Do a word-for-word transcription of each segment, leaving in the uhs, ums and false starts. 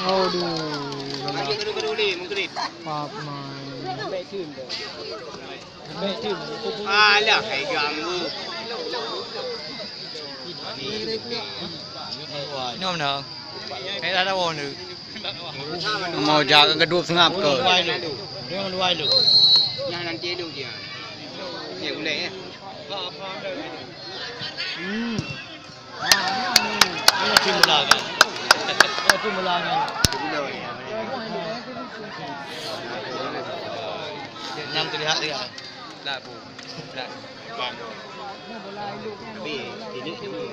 Aduh, pap mai. Alah, hai ganggu. Nyoe meunan. Hai dah lawan tu. Mau jaga kedua sengap ke? Luai lu. Dia luai lu. Yang nanti lu dia. Dia boleh ya. Hmm. Ini tim belakang. Oh, tim belakang. Enam terlihat dia. Lah, bu. Lah. Tapi ini, ini.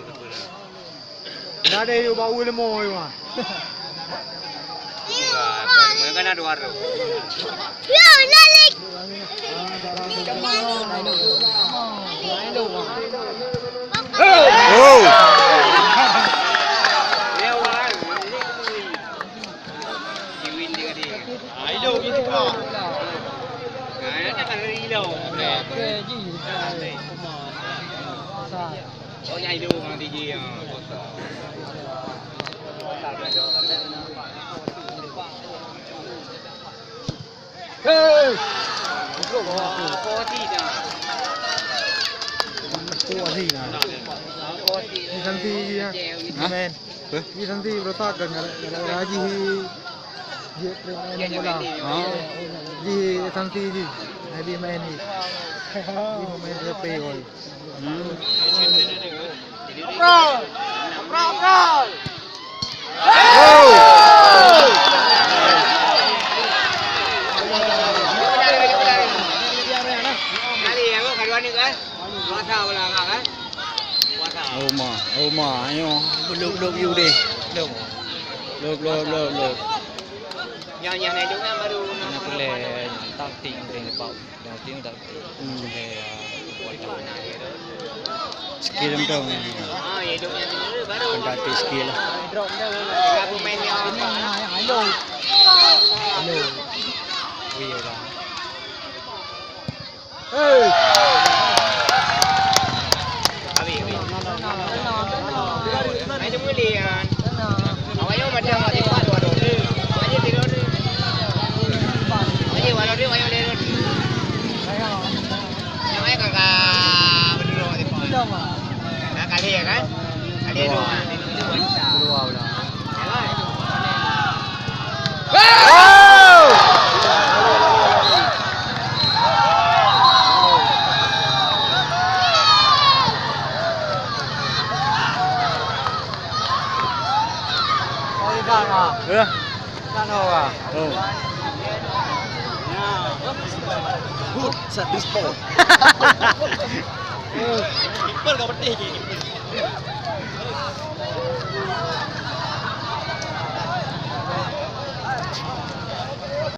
Dah ada yuk bau lemo yuk ah. Wah, kan ada warung. Yo, lalik. Oh. Dia orang. Kiwin dia tadi. Ah, ilo gitu kau. Nah, nak tak lari ilo. Oh, nyai lu orang tinggi, ah, kosong. Hei! Oh, poti dah. Poti dah. Poti. Ni santi ya. Hah? Main. Hah? Ni santi berotak kan, kalau, kalau orang haji hi, dia main bola. Oh. Di santi di. Nabi main di. Di main F P, oi. Hmm. Bro! Bro, bro! Oma, oma, ayo, belum, belum, you deh. Belum. Belum, belum, belum, belum. Yang, yang hidup kan baru nak pulai, tak ting, ting, bau. Dah tengok tak? Hmm. Skill tu. Ah, ya, dok yang tu baru. Pendaki skill lah. Drop dah. Aku main yang apa? Halo. Halo. Wih, ya lah. Hei. Habis, habis. Main tu boleh, kan? Awak yang macam awak cepat, waduh. Awak je tidur tu. Awak je, walau dia, awak yang lewat. Yang lain kakak berdua awak cepat. Nah, kali ya, kan? Kali ya, dua. Dua. Dua pula. Ya, kan? Ya. Oh. Good, set this ball. Kiper kau pedih je.